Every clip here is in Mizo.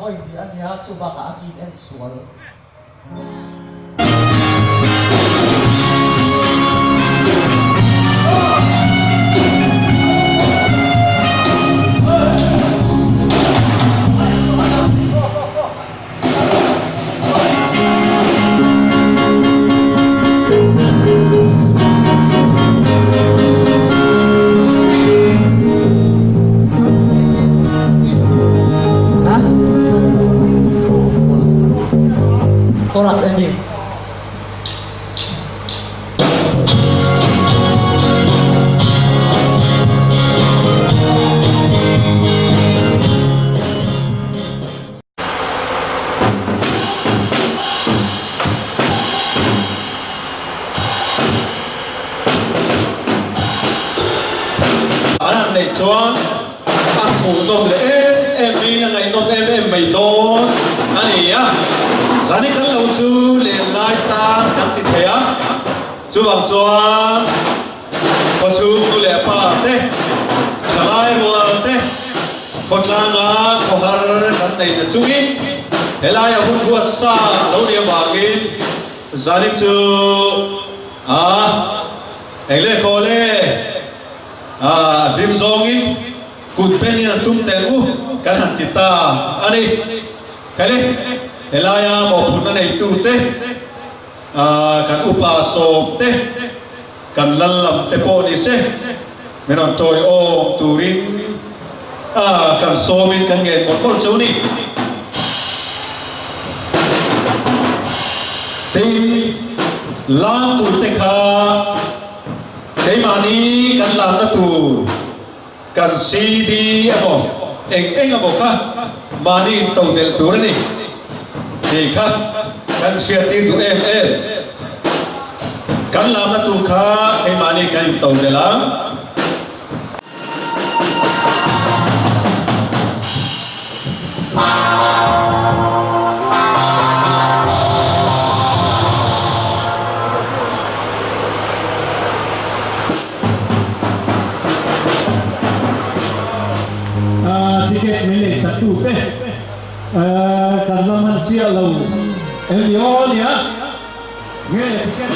vawi hnih a nia, chubakah a kin en sual. Chorus ending. An han neih chuan a hmuhnawm leh em em in a ngaihnawm em em mai dawn a ni a. Zani kan lo chu len lai chang kan ti thei a, chuvang chuan Khawchhung nu leh pa te, thalai rual te, khawtlanga khawhar kan nei na chungin helaia hun huat sa lo nih avangin zanin chu a eng leh khaw le a hlim zawngin kut pen in an tum teh u kan han ti ta a ni. Khaile helaia mawhphurhna neitute kan upa sawm te, Kan lal lam te pawh ni se, min rawn tawi awm turin a kan sawmin kan ngen mawlh mawlh chu ni. Tin, lam tur te kha keimahni kan lamna tur kan CD emaw eng eng emaw kha mahni intodelh tur a ni tih kha kan hriattir duh em em. Kan lamna tur kha keimahni kan intodelh ang. Ticket min lei sak tu te kan la man chiah lo em ni aw nia nge ticket.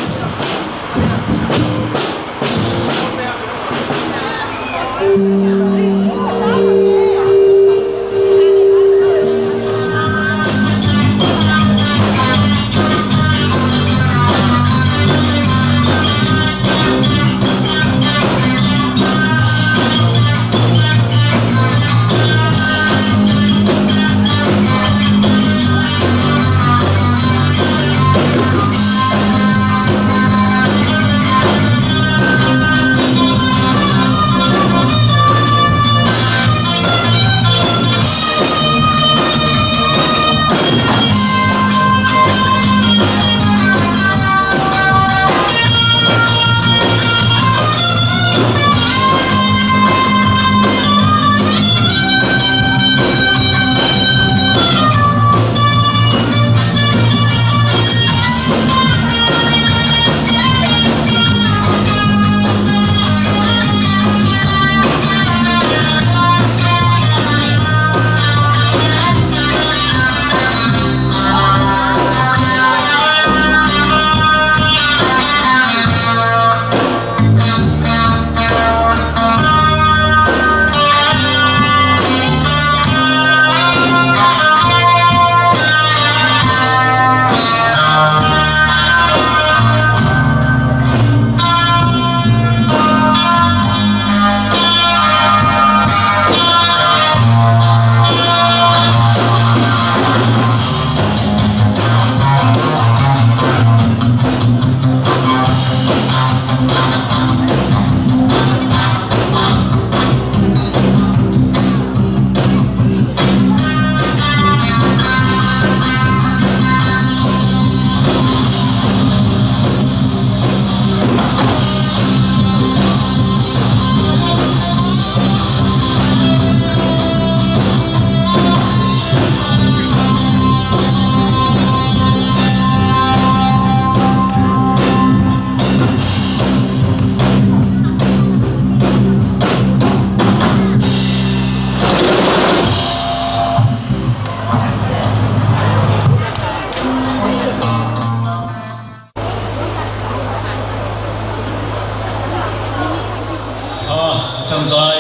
Ṭan zai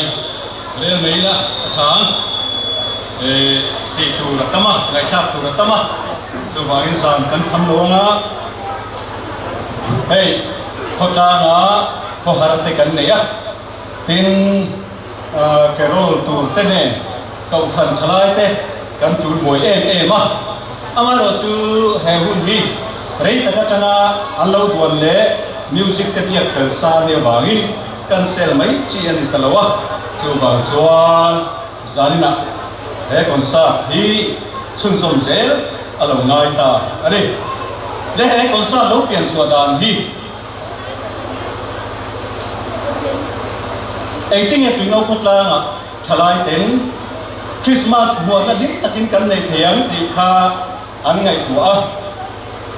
rel mai ila a ṭha ang. Tih tur a tam a, ngaihthlak tur a tam a, chuvangin zan kan tham lo anga hei khawtlanga khawhar te kan nei a, tin carol tur te nen kohhran thalai te kan tul buai em em a, amaherawhchu he hun hi rei tak atanga an lo duan leh music te biak fel sa a nih avangin cancel mai chi a ni ta lo a, chuvang chuan. Zaninah he concert hi chhunzawm zel a lo ngai ta a ni. Le he concert lo pian chhuah dan hi engtinge Tuino khawtlangah thalai ten Christmas hmuahna hlim takin kan nei thei ang tih kha an ngaihtuah a.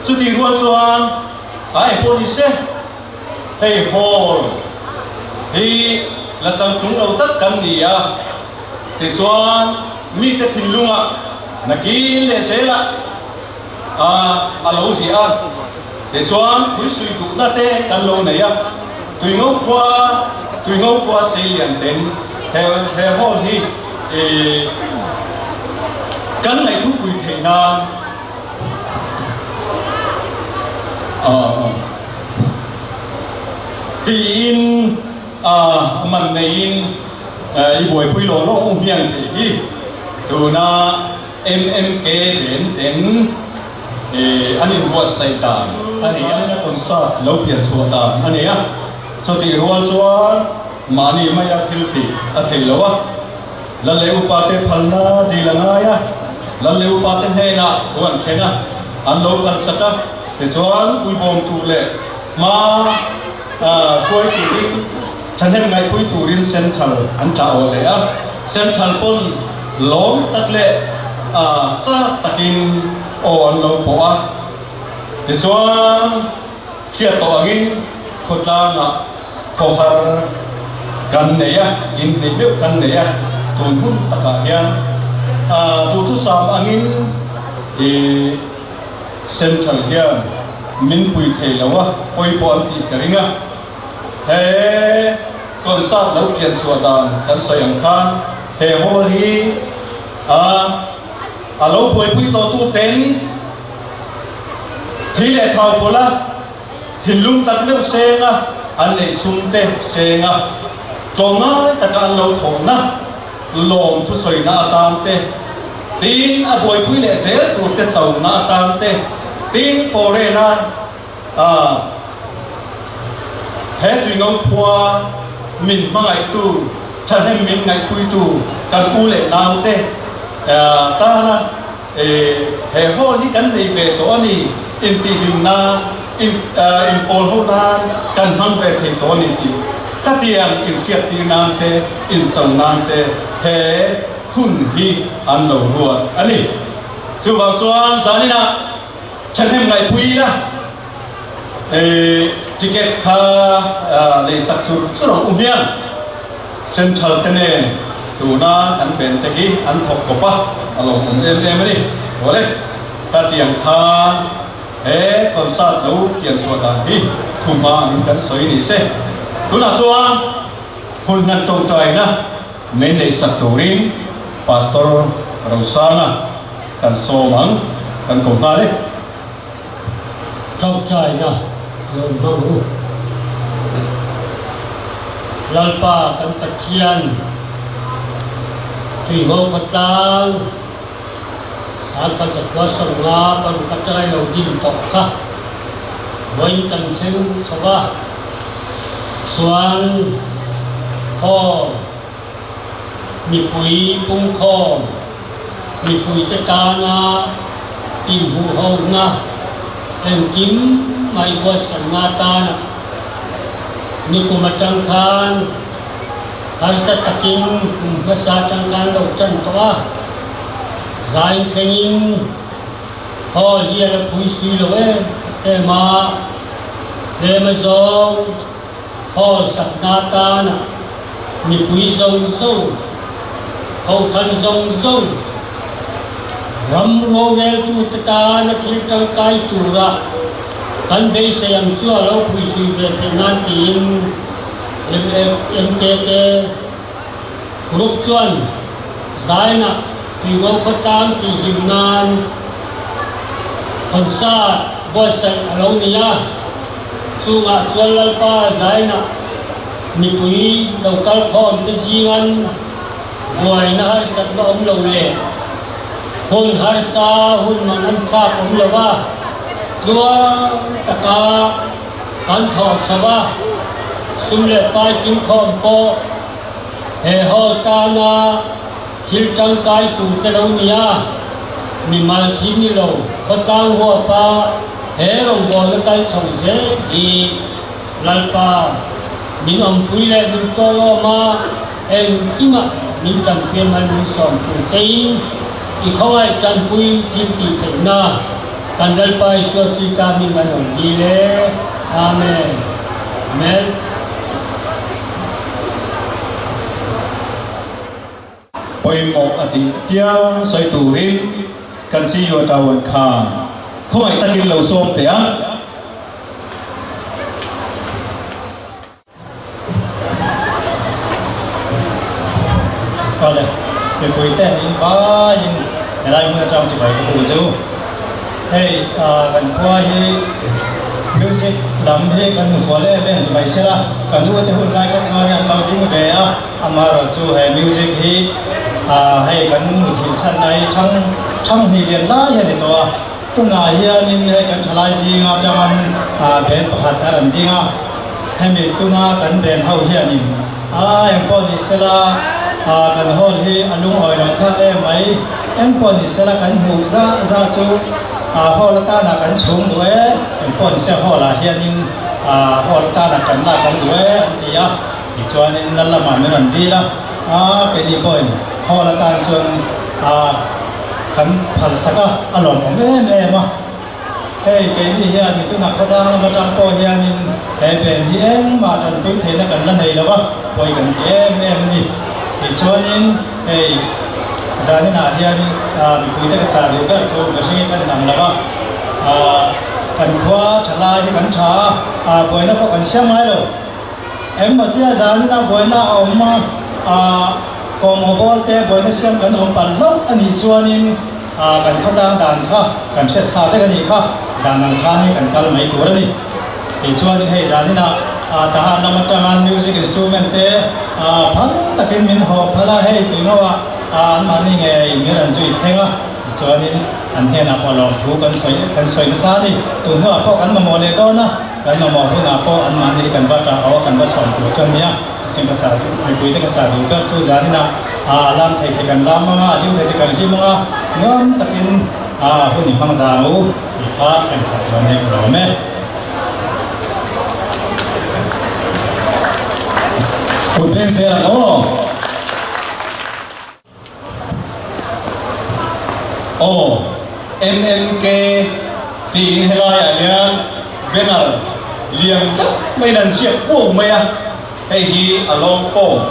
Chutih rual chuan a engpawh ni se Hei hall hi la changtlung lo tak kan ni a, tichuan mite thinlungah nakin leh zelah a a lo hliah a, tichuan phuisui duhna te kan lo nei a, Tuingo khua Tuingo khua seilian ten he he hall hi kan ngaihthupui theih nan a. Tiin a man neiin i buaipui lawh lawh u hian tih hi tuna MMK den ten an inbuatsaih dan a ni a, concert lo pian chhuah dan a ni a, chutih rual chuan mahni maia thil tih a thei lo a, Lal leh upa te phalna dil a ngai a, Lal leh upa te hnenah thu an thlen a, an lo phalsak a, tichuan puibawm tur leh hma hruai turin thahnem ngaihpui turin Central an tah awh leh a, Central pawn lawm tak leh chak takin aw an lo pawh a, tichuan hriat tawh angin khawtlangah Khawhar kan nei a, inhneih meuh kan nei a, tun hun takah hian duhthusam angin i Central hian min pui thei lo a, pawi pawh an tih ka ring a. He concert lo pian chhuah dan kan sawi ang khan he hall hi a lo buaipui tawhtu ten thei leh thau pawlh a, Thinlung tak meuh seng a, an neih sum te seng a, tlawmngai taka an lo thawhna lawm thusawina atan te, tin a buaipui leh zel tur te chona atan te, tin Foreign-a he tuino khua min hmangaihtu, thahnem min ngaihpuitu kan u leh nau te tana He hall hi kan nei ve tawh a ni, intihhlim nan, inpawl ho nan kan hmang ve thei tawh a ni tih khatiang inhriattir nan te, incho nan te he hun hi an lo ruat a ni. Chuvang chuan zaninah thahnem ngaihpui ila ticket kha leisak chur chur ang u hmiang. Central te nen tuna kan pen te hi an thawk kawp a, a lawmawm em em a ni. Awle, khatiang khan he concert lo pian chhuah dan hi thuhma angin kan sawi ni se. Tunah chuan hun hnan tawngtaina min neihsak turin Pastor Rosana kan sawm ang, kan ko nghal e. Tawngtaina lo hmang u. Lalpa kan Pathian, Tuiho khawtlang, 1550 atanga lo din tawh kha vawiin kan thleng chho va, chuan aw mipui pungkhawm, mipuite tana inhmuhhona engkim mai buatsaihna atana nikum atang khan harsa takin kum hmasa atang khan lo tan tawh a, zain thlengin hall hi a la phui si lo em em a, tlem azawng. Hall sakna atana mipui zawng zawng, hothlan zawng zawng, ram roreltute tana thil tangkai tura kan beisei ang chu a lo phuisui ve theih nan tiin MMKK Group chuan Zaina Tuingo khawtlang tihhlim nan concert buatsaih a lo ni a, chungah chuan Lalpa Zaina mipui lo kal khawm te zingan buaina harsatna awm lo leh hun harsa hun mang an thlak awm lo va, tluang taka kan thawh chho a, sum leh pai tingkhawm pawh he hall tana thil tangkai tur te lo ni a, mimal thil ni lo khawtlang huapa he rawngbawlna kal chho zel hi Lalpa min awmpui leh min tawlawm a, engkimah min tanpui mal min sawm tur chein i khawngaih tanpui thil tih theihna kan Lalpa Isua Krista hming an awm dil e. Amen. Amen. Pawimawh a tih piang sawi turin kan chi Yuan Tawan khan khawngaih takin lo sawm teh a. Awle, mipui te in vaiin helai hmun atang chibai ka pu chu. Hei kan khua hi music lam hi kan hmufual em em ti mai sela, ka nu te hun lai kha chuan an lo ding ve a, amaherawhchu he music hi hei kan muthilh chhan na hi thang thang hnih lian lai hi a ni tawh a, tunah hianin hei kan thalai zinga atangin band pakhat a rawn ding a, hemi tuna kan band ho hianin a engpawh ni sela kan hall hi a lungawi lo thlak em mai. Engpawh ni sela kan hmuh zah zah chu hall atana kan chhung duh e, engpawh ni sela hall ah hianin hall atana kan lak kan duh e an ti a, tichuanin lal lamah min rawn dil a, keini pawhin hall atan chuan kan phal sak a, a lawmawm em em a. Hei keini hian tunah khawtlang lam atang pawh hianin he ven hi engmah tanpui theihna kan la nei lo a, pawi kan ti em em a ni. Tichuanin hei zaninah hianin mipuite ka chah duh ber chu mihring hi kan inang lo a, kan khua tha lai hi kan tha a, buaina pawh kan siam ngai lo. Engmaw tia zaninah buaina a awm a, kawngmaw bawl te buaina siam kan awm palh hlauh a nih chuanin, A kan khawtlang dan kha kan hriat sa vek a nih kha, dan ang khan hi kan kal mai tur a ni. Tichuanin hei zaninah Tahan lam atanga music instrument te phal takin min haw phal a, hei tuingoah anmahni ngei min rawn zui thleng a, tichuanin an hnenah pawh lawmthu kan sawi kan sawi nasa a ni. Tun hnuah pawh kan mamawh leh dawn a, kan mamawh hunah pawh anmahni hi kan va tah haw a, kan va sawm tur chu a nia. Tin ka chah duh, mipuite ka chah duh ber chu zaninah a lam thei te kan lam ang a, a hlim thei te kan hlim ang a, nuam takin a hun i hmang zang u tih kha ka inchah chuan hei ka lawm e. Kut beng zel ang aw. Aw, MMK tiin helaiah hian banner lian tak maiin an ziak kuau mai a, hei hi a lawng kawm.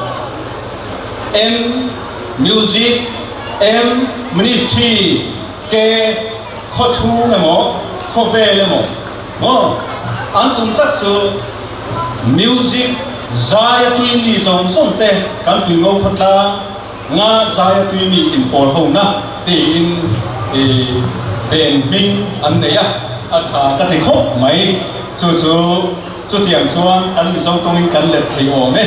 M Music, M Ministry, K khaw chhung emaw khawvel emaw maw an tum tak chu Music zai a tui mi zawng zawng te kan tui ngo khawtlang nga zai a tui mi inpawl ho na tiin i ven hming an nei a, a tha ka ti khawp mai. Chu chu chutiang chuan kan Mizo tawngin kan let thei awm e.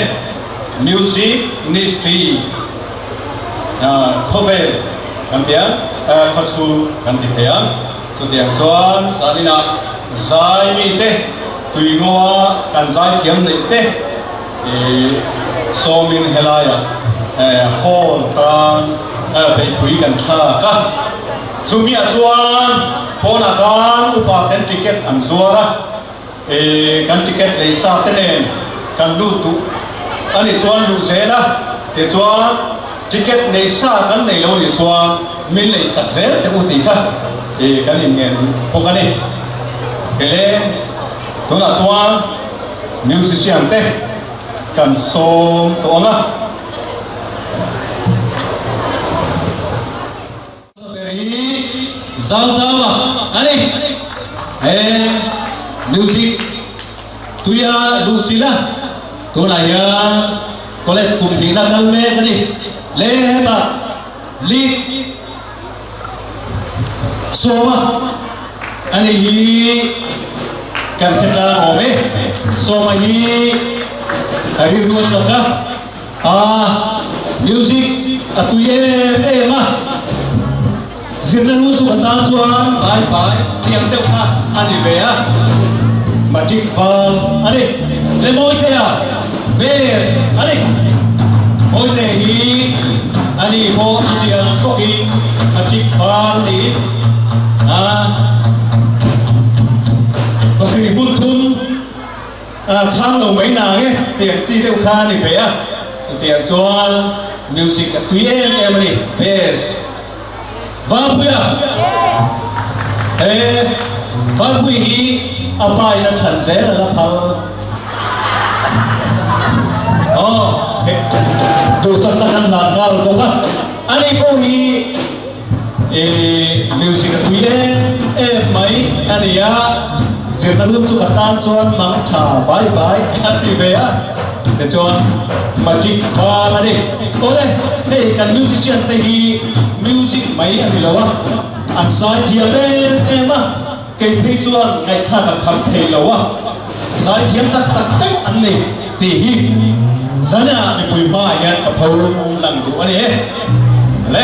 Music Ministry khawvel kan ti ang, khawchhung kan ti thei ang. Chutiang chuan zaninah zai mite tui ngawa kan zai thiam neih te sawmin helaiah hall tan beihpui kan thlak a. Chumiah chuan pawnah khan upa ten ticket an zuar a, kan ticket lei sa te nen kan lut duh a nih chuan luh zel a, tichuan ticket nei sa kan nei lo nih chuan min lei sak zel teh u tih kha kan inngen bawk a ni. Kele tunah chuan musician te kan sawm tawh ang a. Ber hi zau zau a a ni. He music tuia luh chilh a. Tunah hian college kum hnihna kal mek a ni. Le hetah lead Sawma a ni hi kan hre tlang awm e. Sawma hi a rilru a chak a, a music a tui em em a. Zirna lu chu ka tan chuan bai bai tiang deuh kha a ni ve a, matric val a ni. Le Mawitea base a ni. Mawitea hi a ni pawh chutiang bawkin matric val niin a pasarih hmun thum a chhang lo mai nang e tiang chi deuh kha a ni ve a. Chutiang chuan music a tui em em a ni, bass. Valpuia He Valpui hi a pa in a than zel a la phal Aw he duhsakna kan hlan nghal bawk a ani pawh hi ih music a tui em em mai a ni a zirna lut chu ka tan chuan mang tha bai bai a ti ve a tichuan matric var a ni. Awle, hei kan musician te hi music mai a ni lo a, an zai thiam em em a, kei phei chuan ngaihthlak a kham thei lo a, zai thiam tak tak deuh an ni tih hi zanah mipui hmaah hian ka pho lang duh a ni e. Le.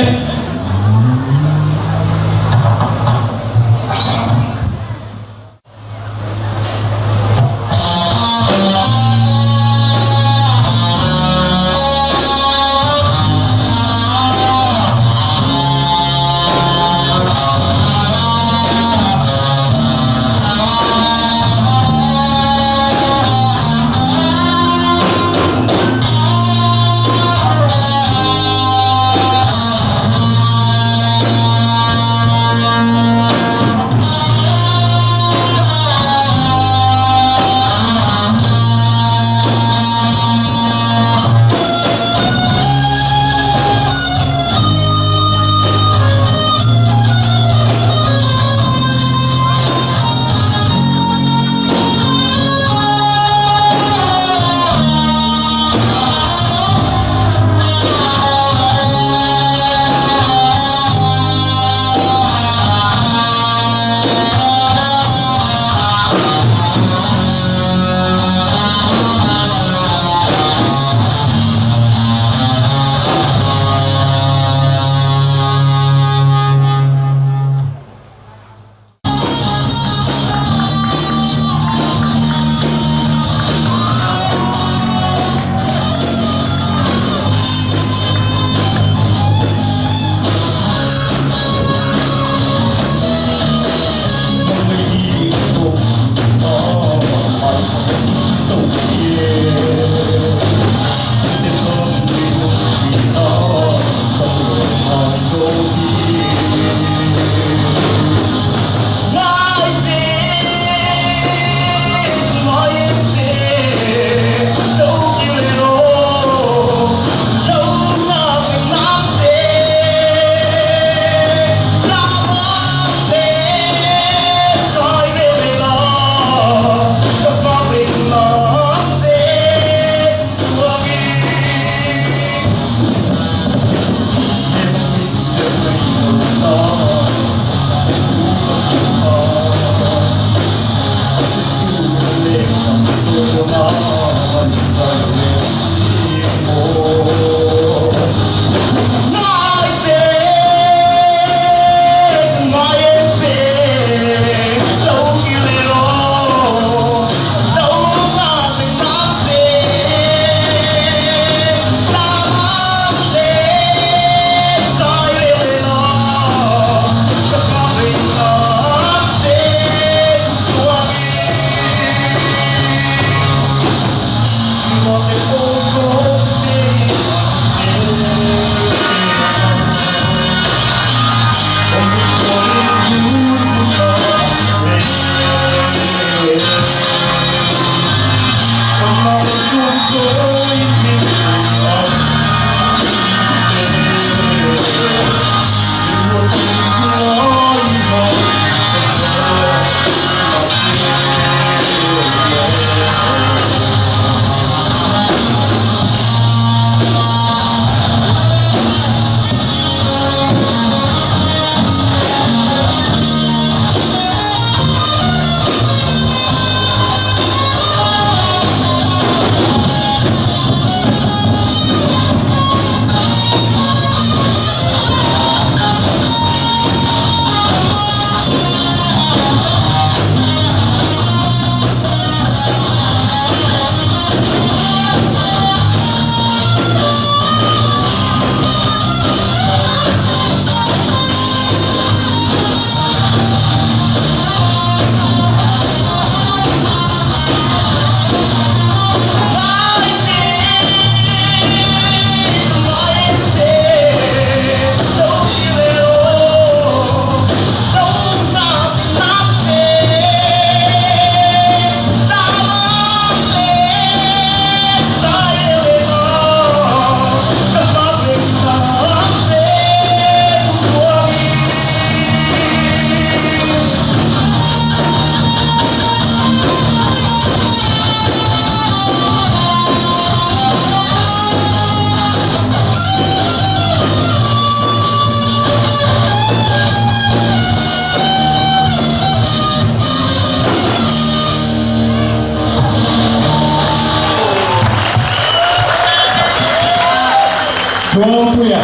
Tluangpuia,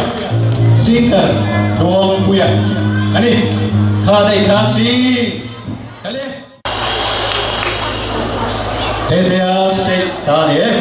Singer Tluangpuia a ni. Kha daih kha si Khale. Tetea State ta a ni e.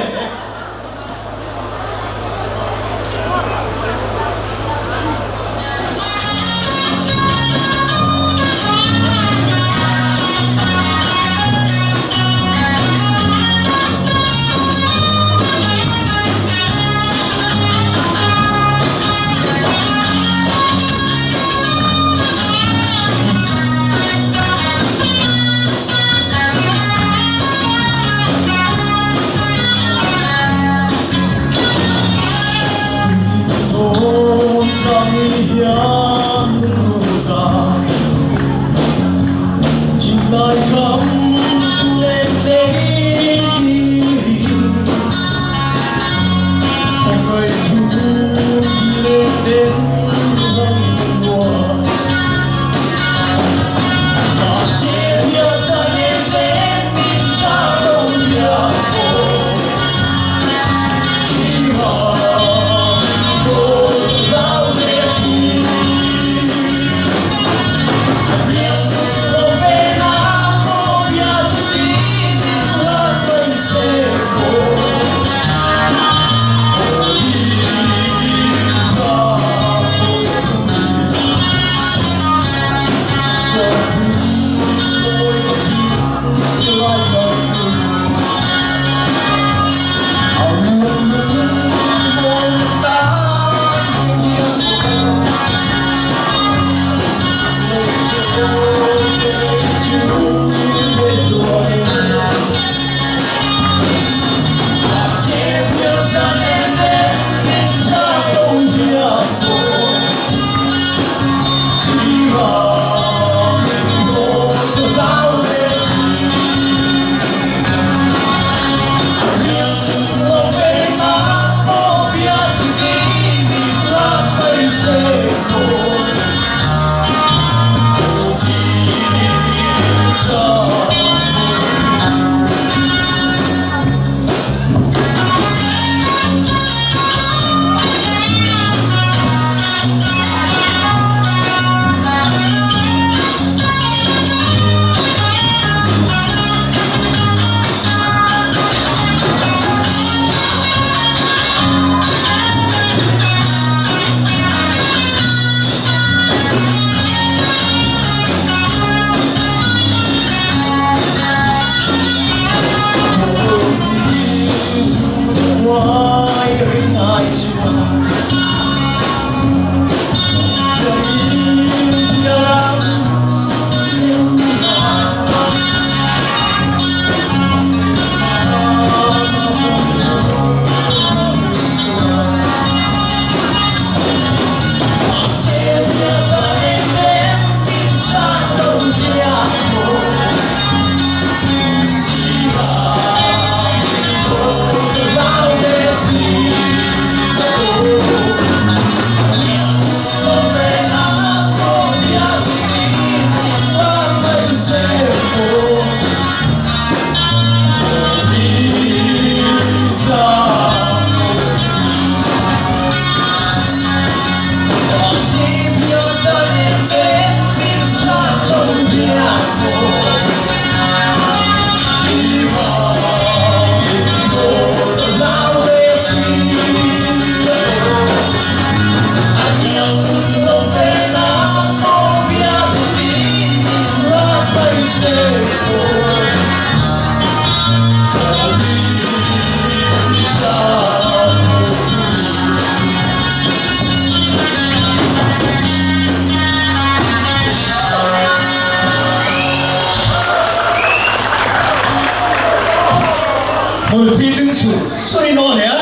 Hmulthi ding sur sur in aw hle a.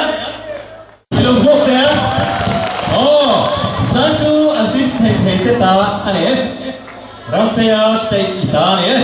I lo hmuak teh a. Aw, zan chu an hlim thei thei te ta a ni e. Ramtea state i ta a ni e.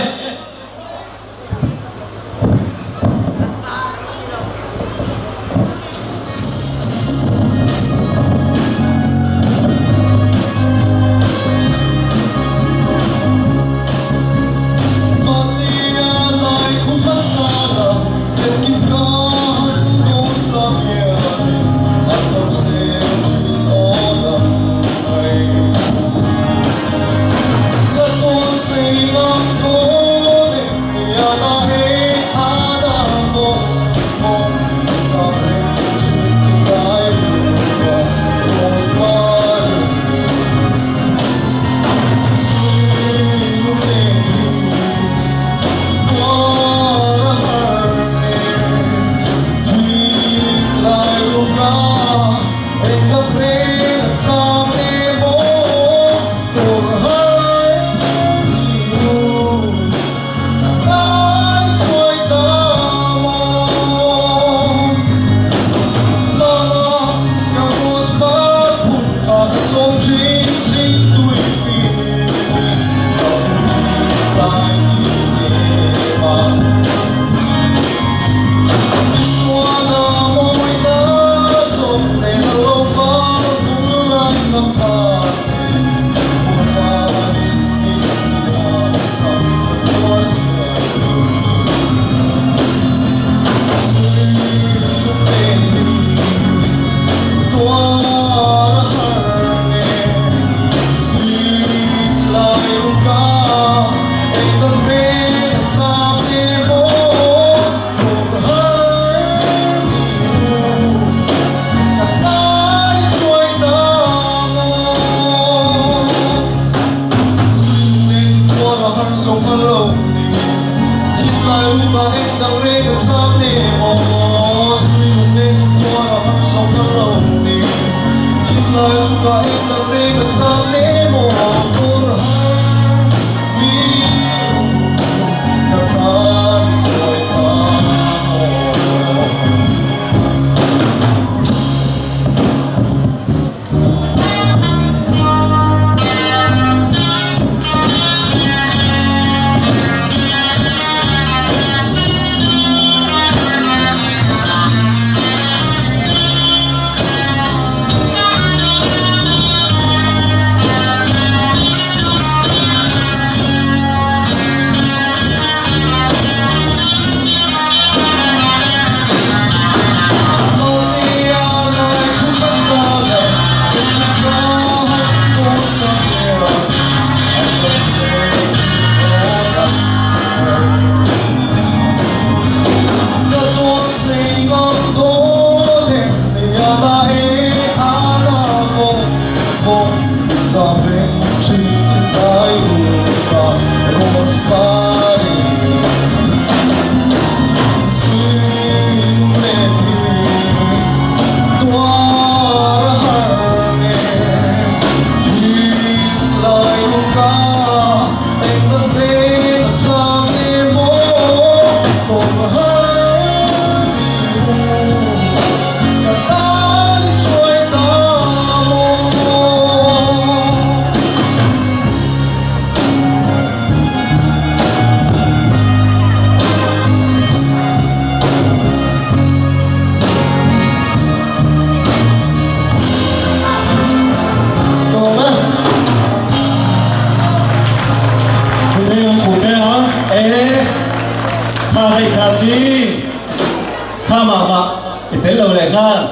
hma mah mah i tel lo leh nghal.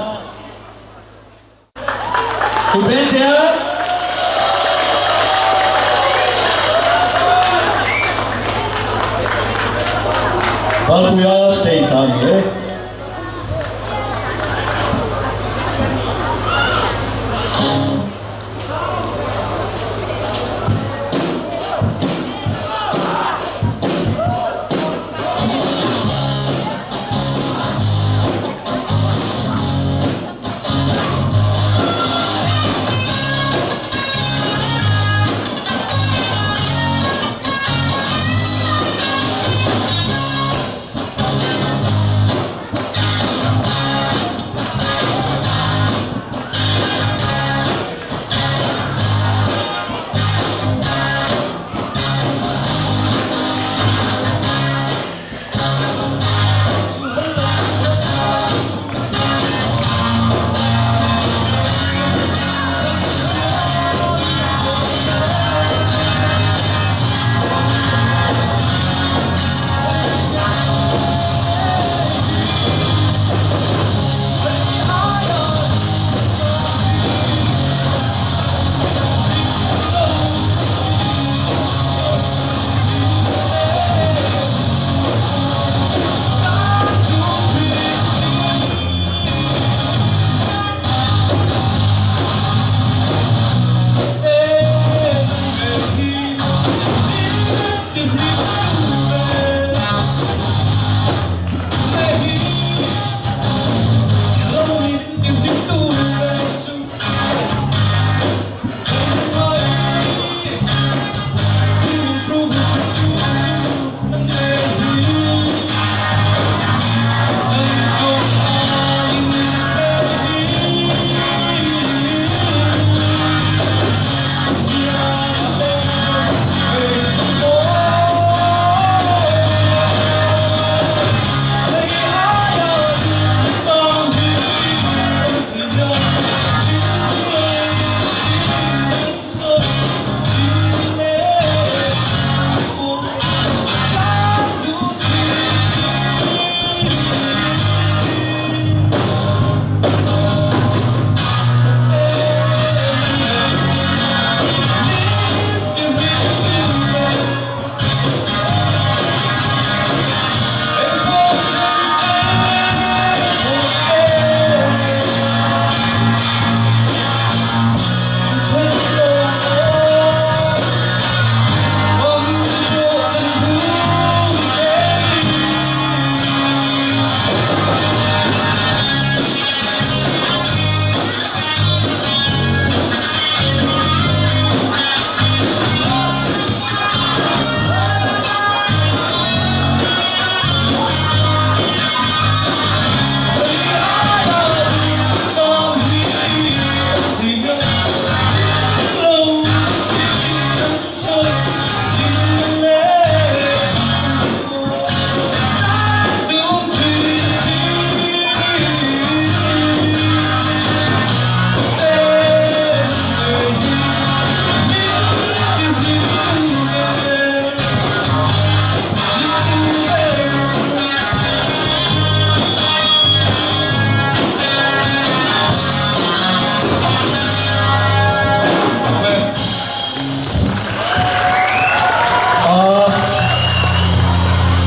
Pu Bentea. Valpuia state a ni e.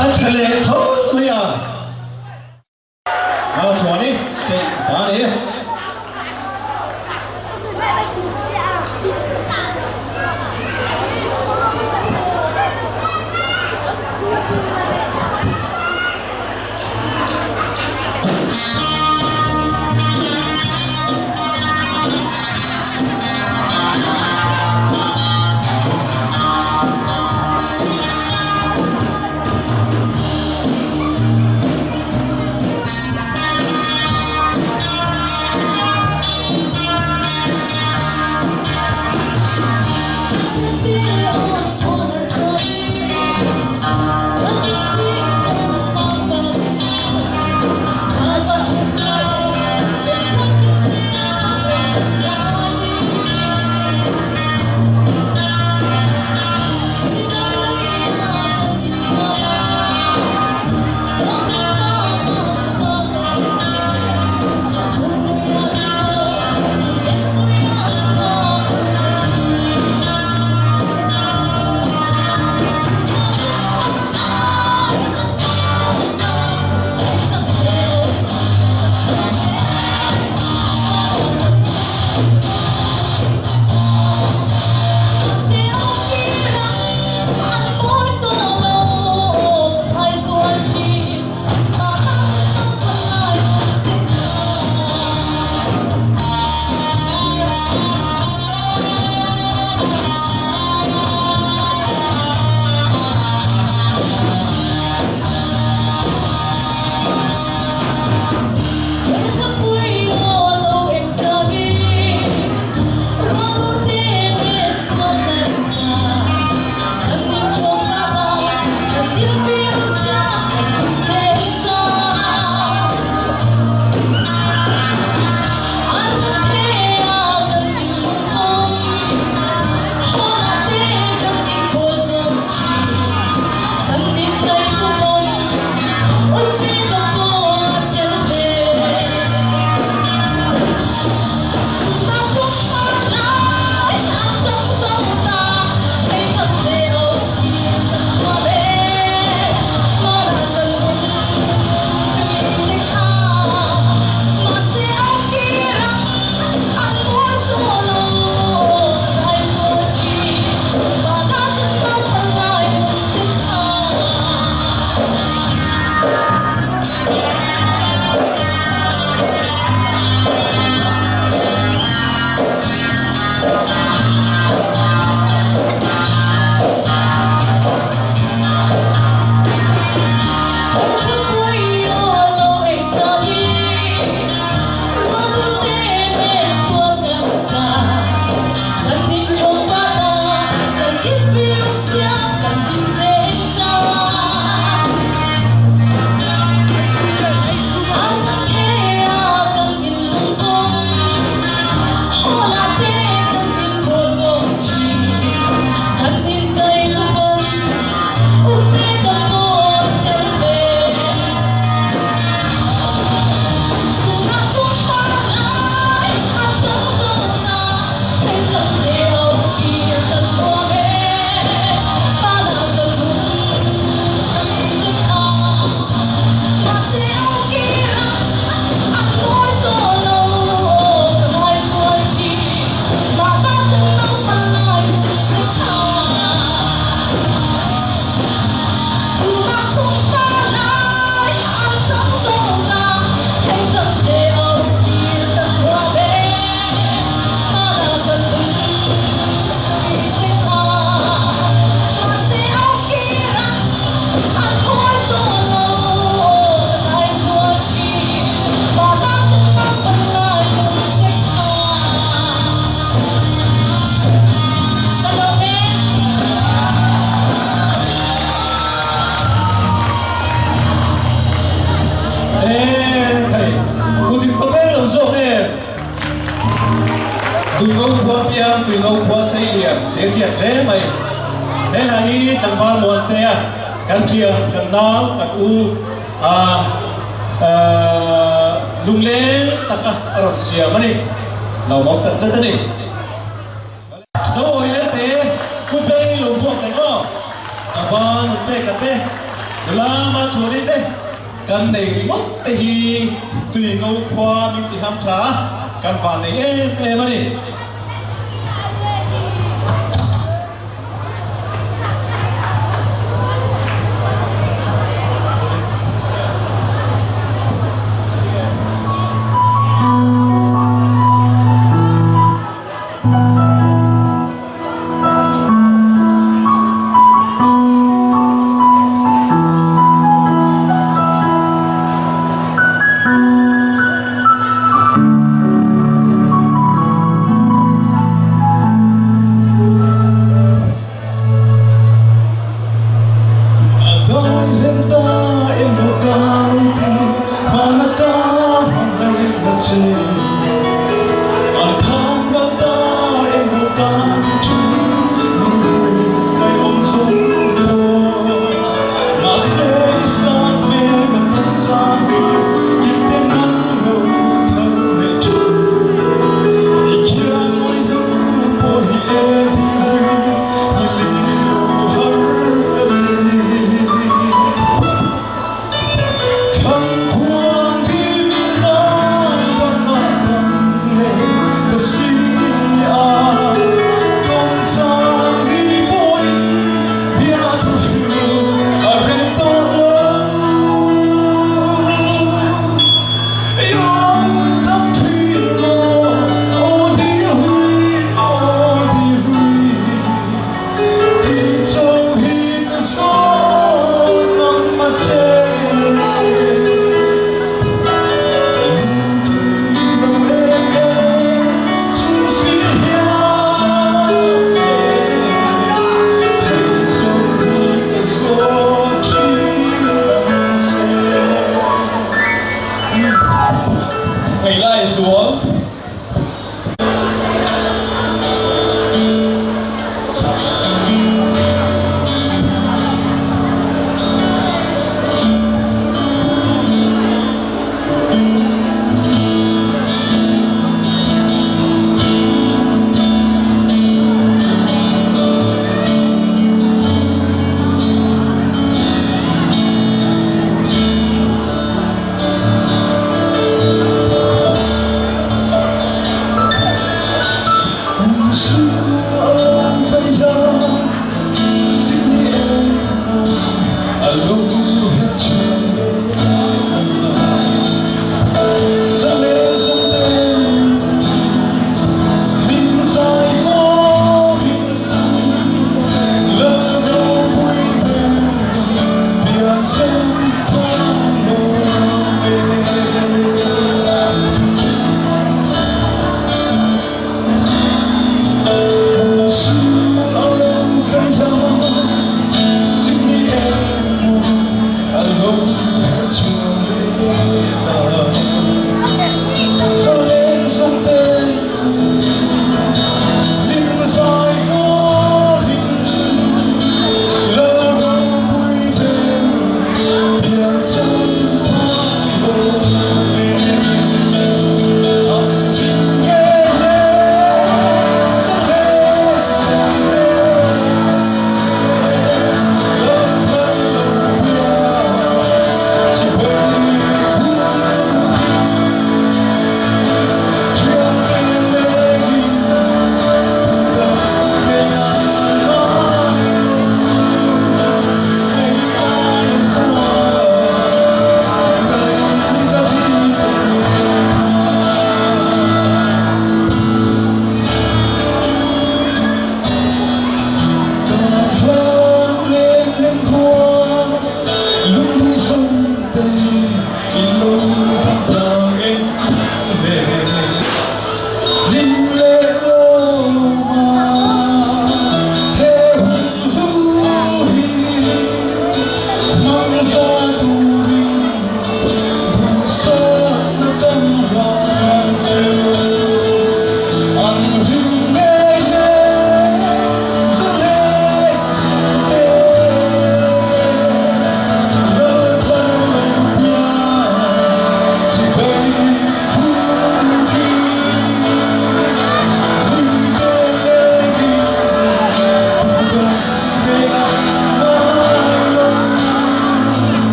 A tha leh tho mai a. Nau chuan i state ta a ni. E hei, kut in pa ber lo zawk em? Tuingo khua piang, Tuingo khua Seilian tih a hriat hle mai. He hla hi tlangval Muantea kan thian, kan nau, kan u a lungleng taka a rawn siam a ni. Lawmawm takzet a ni. Zo awi leh te, Pu Bei lo buak leh maw? Ka ba nun pek a te, nula ma chhuani te, kan nei ringawt te hi tui ngo khua min ti ham tha a, kan van nei em em a ni.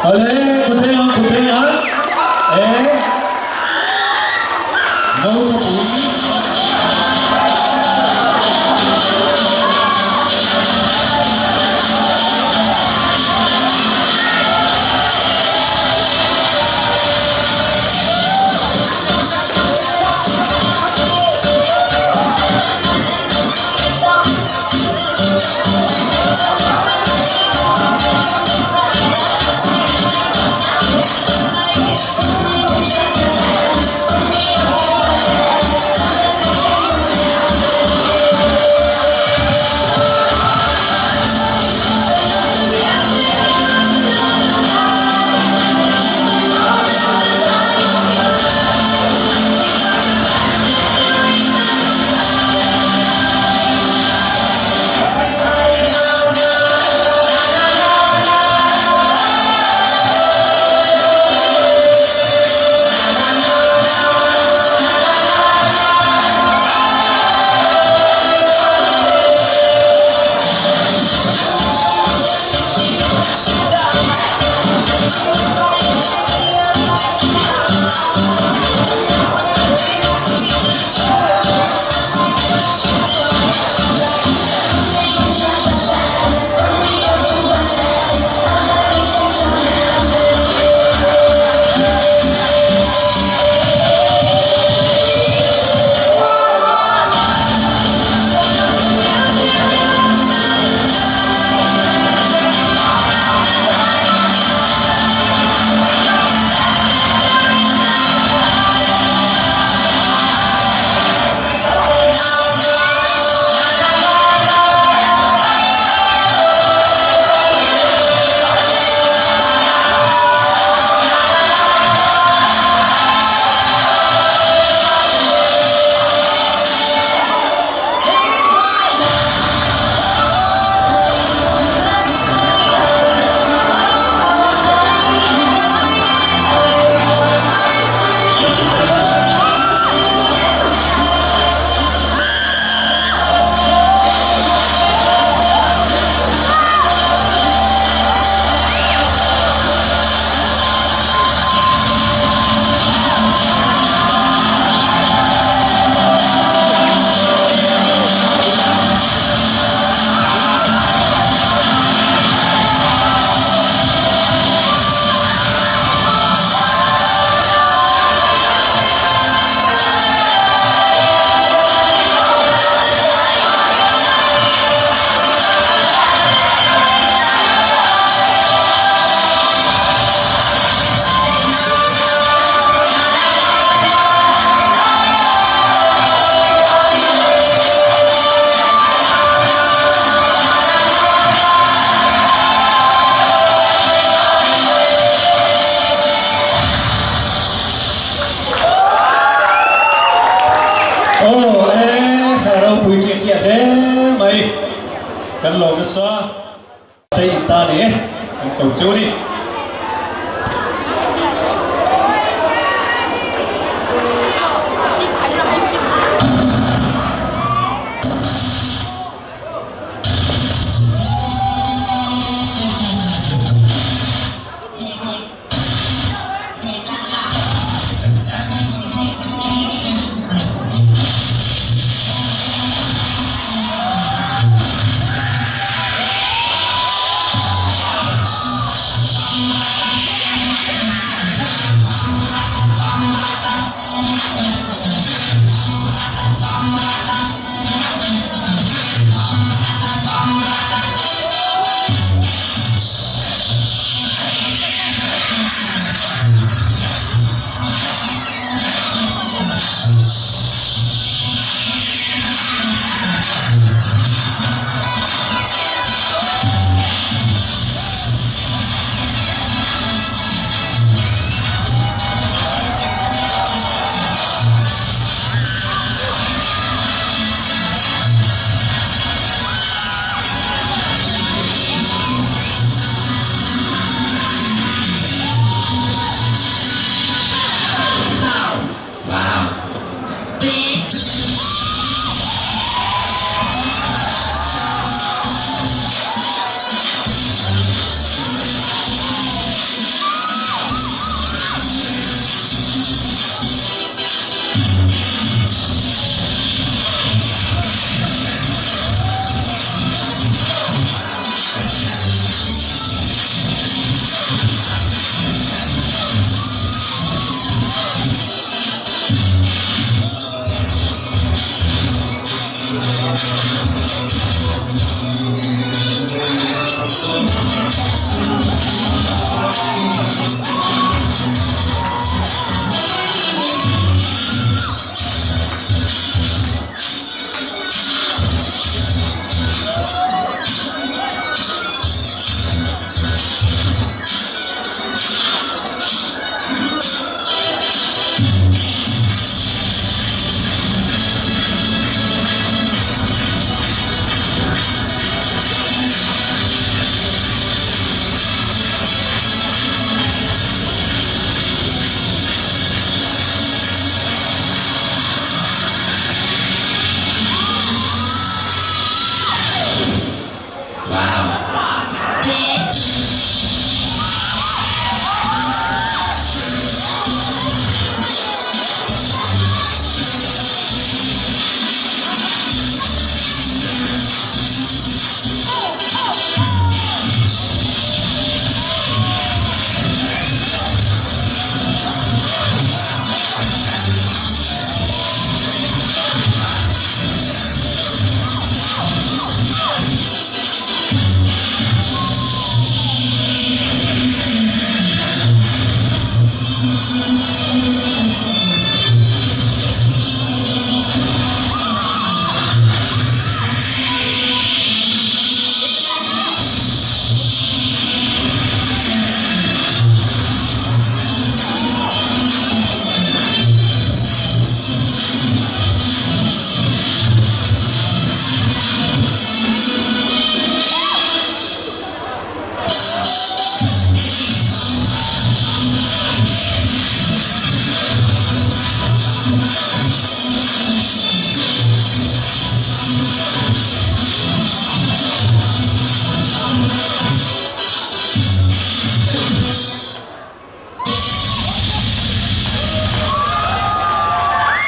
Ale, kuteng ang kuteng ang. Eh. No pui. ropui ṭiah ṭiah hle mai. Kan lawm nasa. Hei in ta ni e, kan ko chu ni.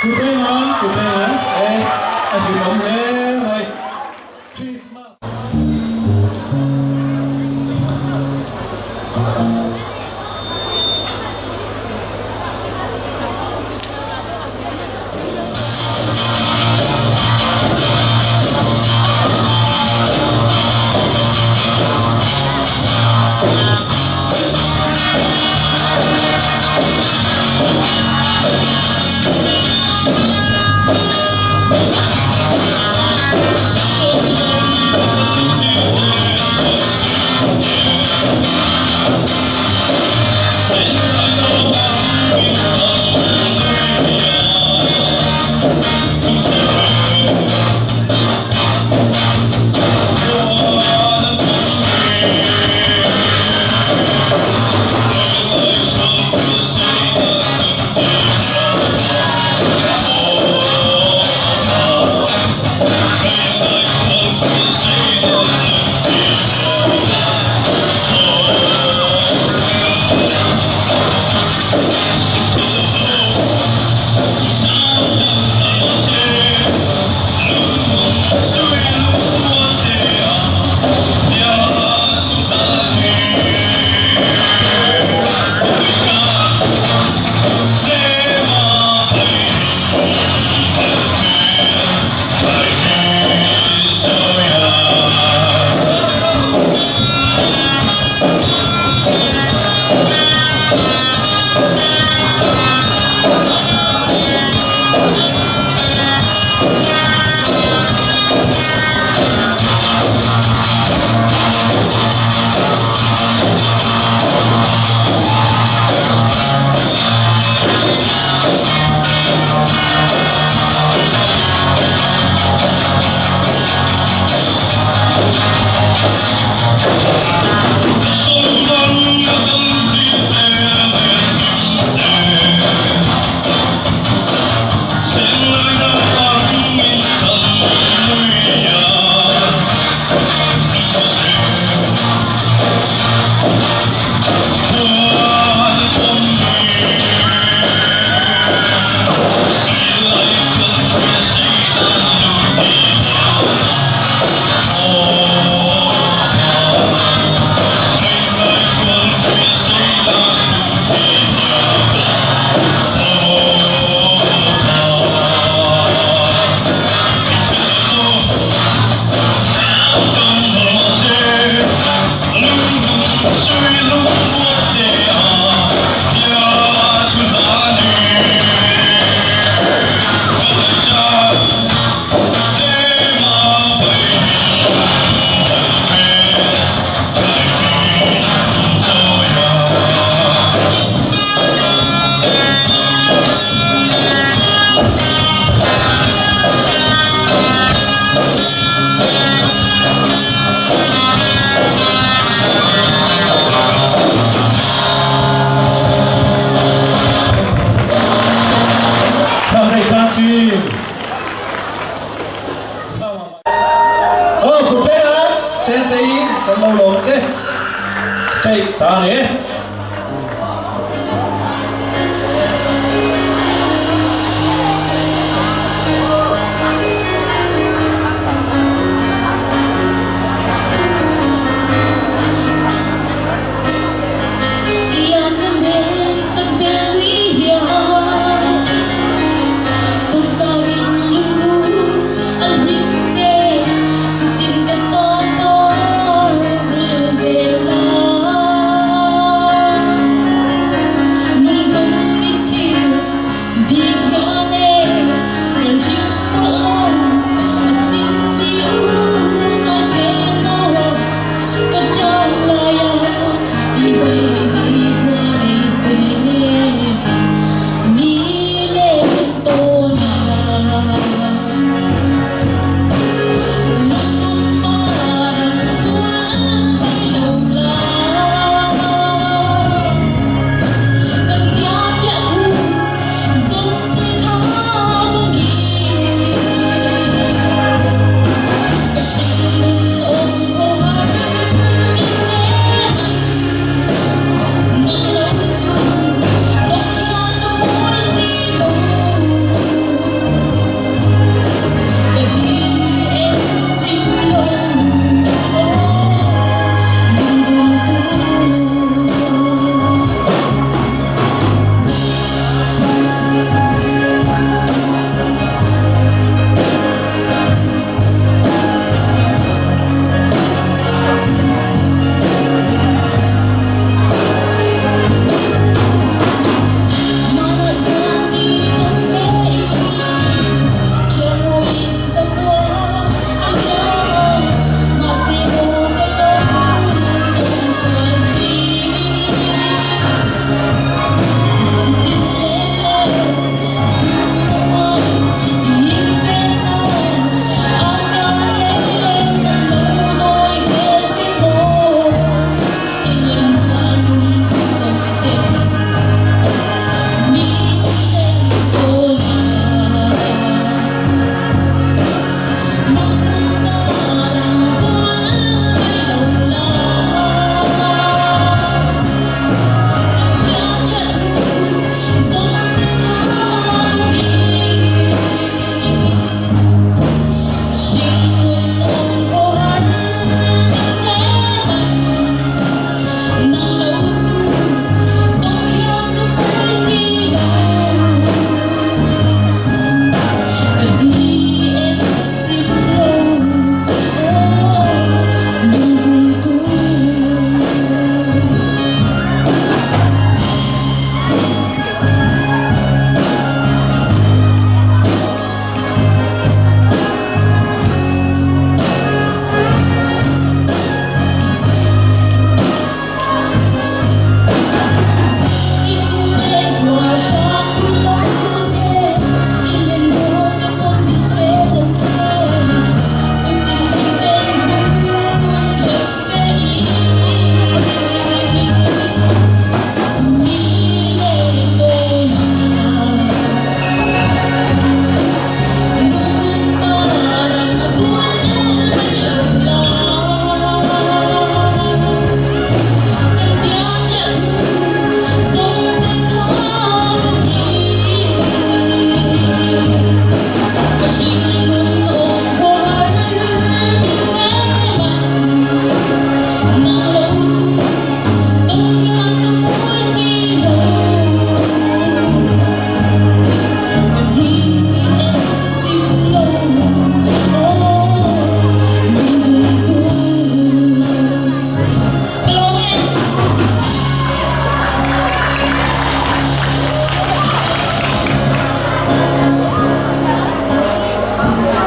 Kutengan, kutengan, eh, a hlimawm hle mai. Christmas. thin. Aw kut phei a, Sentei kan lo lawm che. State ta a ni e.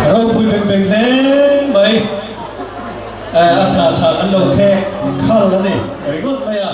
Ropui beng beng hle mai. A tha tha kan lo khek khal a ni ringawt mai a.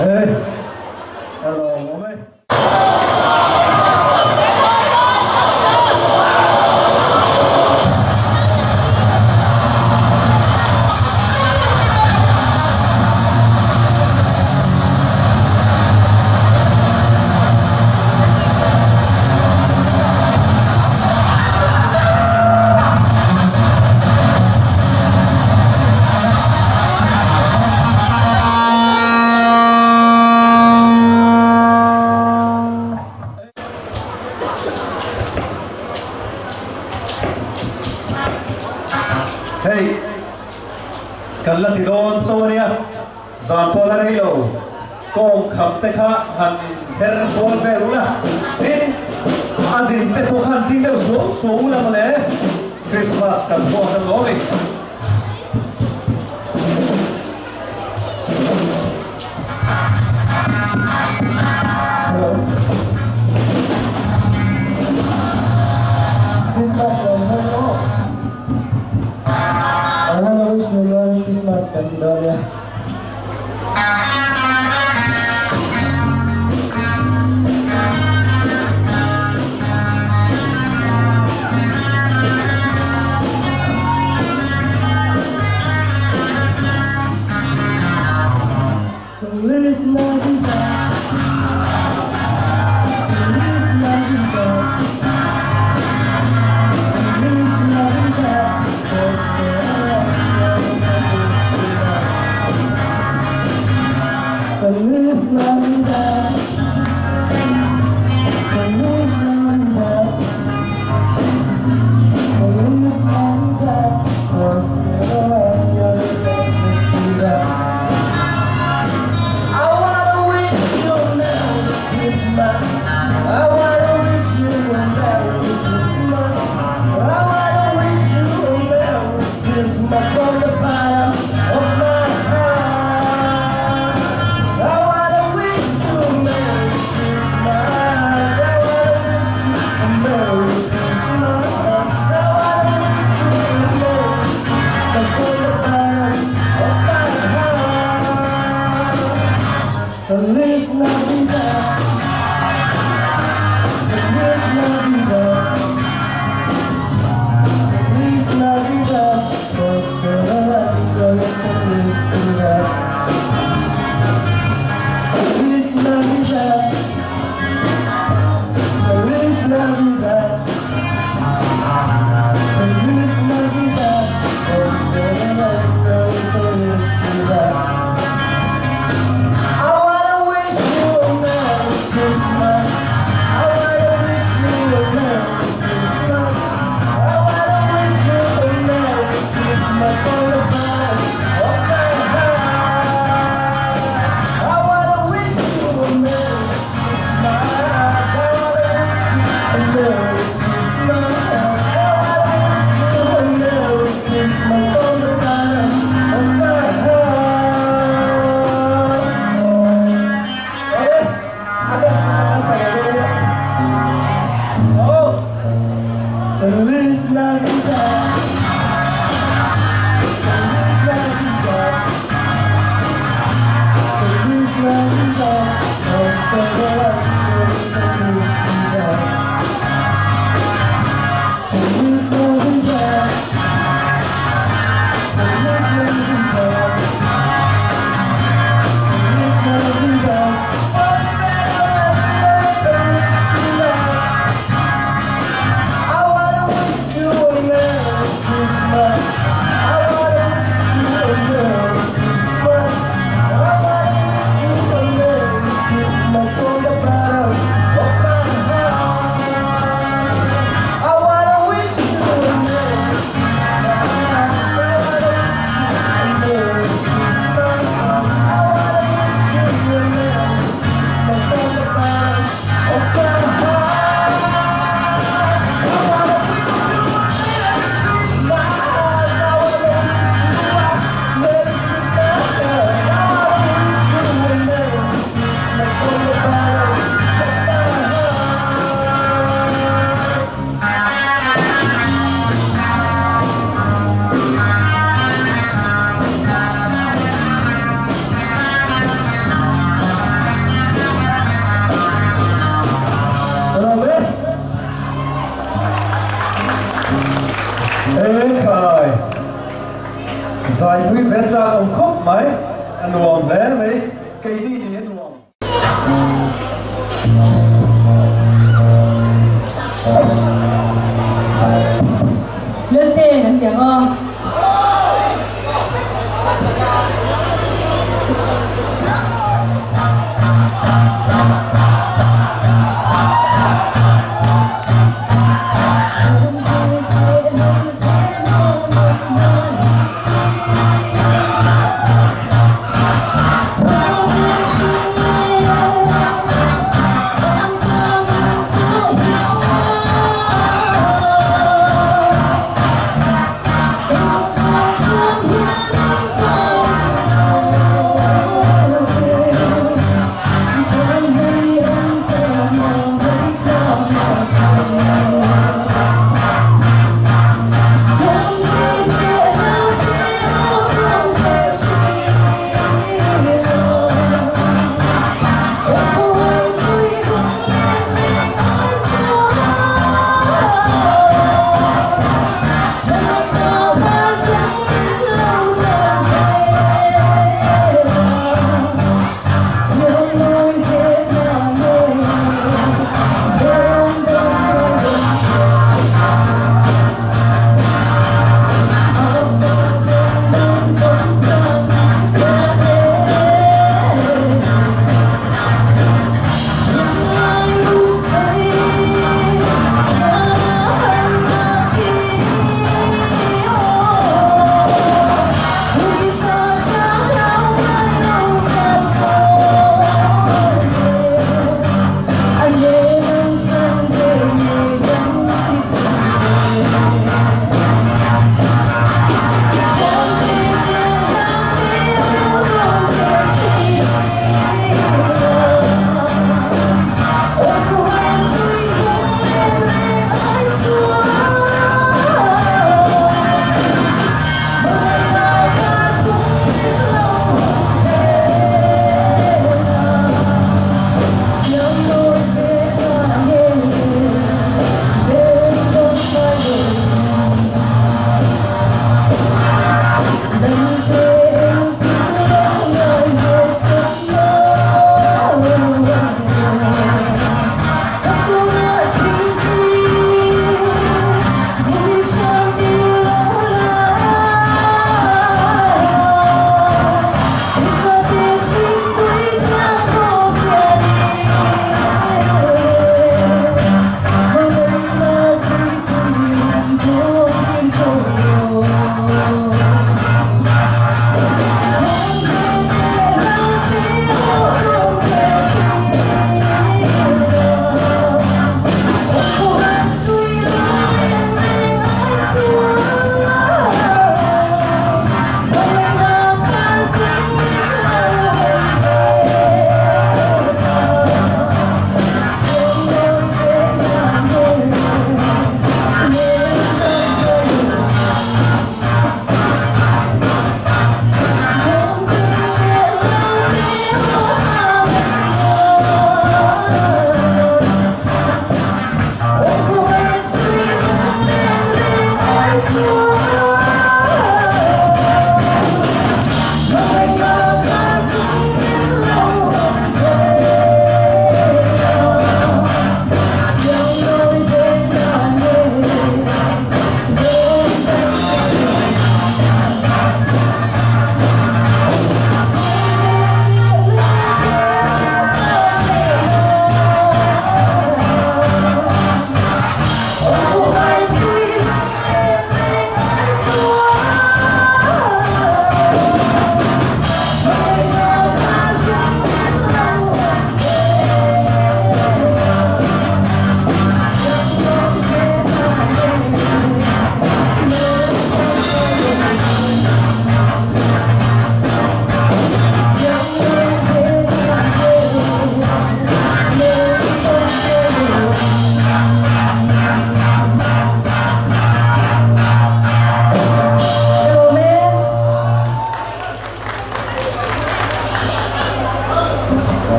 Hei, a lawmawm e. Hei, kan la ti dawn chaw a nia, zan pawh la rei lo, kawng kham te kha han inher kual vel ula, tin, a din te pawh kha han ti deuh suau suau ula mawle, Christmas kan hmuak ang lawm i. Hello. Christmas lo hmang aw. I wanna wish you Merry Christmas kan ti dawn nia. Feliz Navidad. Feliz Navidad. Feliz Navidad. Feliz Navidad. Feliz Navidad. Feliz Navidad. Prospero año y felicidad. I wanna wish you a Merry Christmas. I wanna wish you a Merry Christmas. I wanna wish you a Merry Christmas from the bottom of my heart. I wanna wish you a Merry Christmas. I wanna wish you a Merry Christmas. I wanna wish you a Merry Christmas from the bottom of my heart. Feliz Navidad. Feliz Navidad. Feliz Navidad. Prospero año y felicidad. Feliz Navidad. Feliz Navidad. Feliz Navidad. Prospero año y felicidad. I wanna wish you a Merry Christmas. I wanna wish you a Merry Christmas. I wanna wish you a Merry Christmas from the bottom of my heart. I wanna wish you a Merry Christmas. I wanna wish you a Merry Christmas. I wanna wish you a Merry Christmas from the bottom of my heart. Eh, agak akan saya dulu. Oh, Feliz Navidad. Feliz Navidad. Feliz Navidad. Prospero año y felicidad. Feliz Navidad. Feliz Navidad. Feliz Navidad. Prospero año y felicidad. I wanna wish you a Merry Christmas. I wanna wish you a Merry Christmas. I wanna wish you a Merry Christmas from the bottom. mai, a nuam hle mai, keini nih a nuam. Lalte an ti ang aw.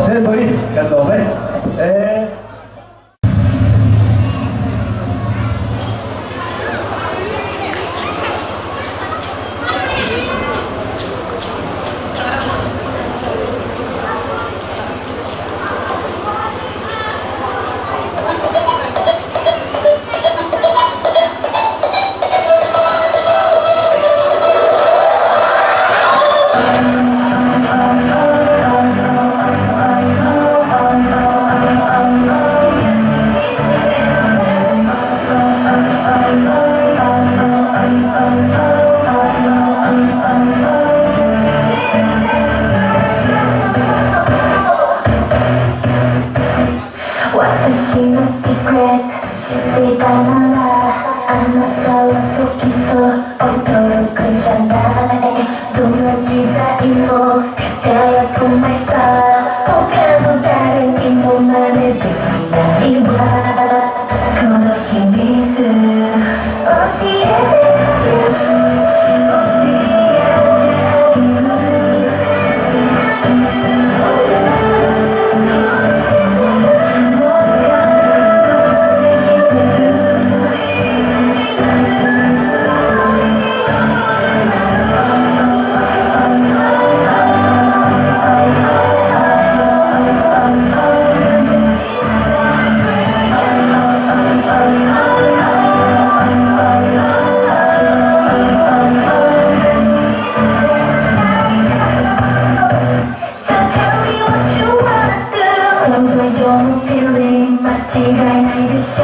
Senpui kan lawm e. E. てたならあなたはそうきっと驚くんじゃないどんな時代も輝く my star 他の誰にも真似できないわこの秘密教えてあげる教えてあげるもう覚悟できてる So tell me what you wanna do 想像以上の feeling 間違いないでしょ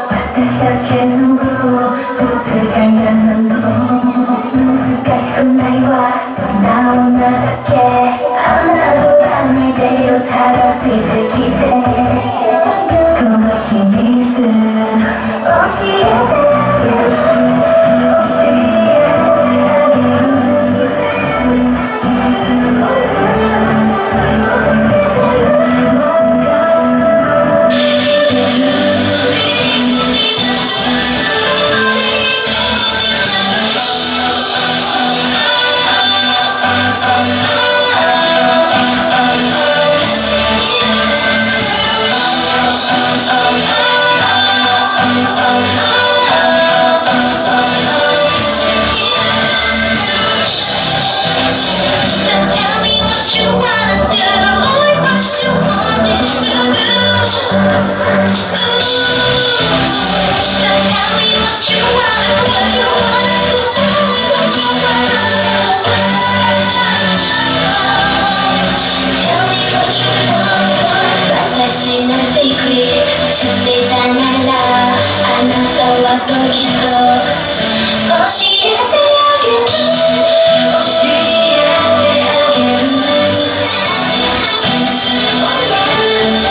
私だけのルール突然嫌なの難しくないわそんな女だけ侮らないでよただついてきてこの秘密教えてあげる教えてあげる Tell me what you wanna do, what you wanted to do. Tell me what you wanna, what you wanna do, what you wanna do. Tell me what you want. 私の secret 知ってたならあなたはそうきっと教えてあげる教えてあげるもう覚悟できてる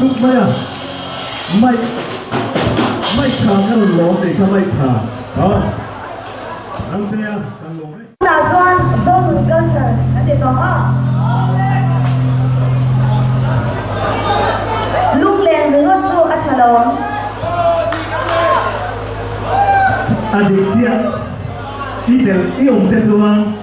dup mai a, mic mic tha ka rawn lawm tih kha mic tha a Ramtea kan lawm e. Tunah chuan Zonun Culture kan ti tawh a. Lunglen ringawt chu a tha lo ang. A dik chiah i tel i awm te chuan.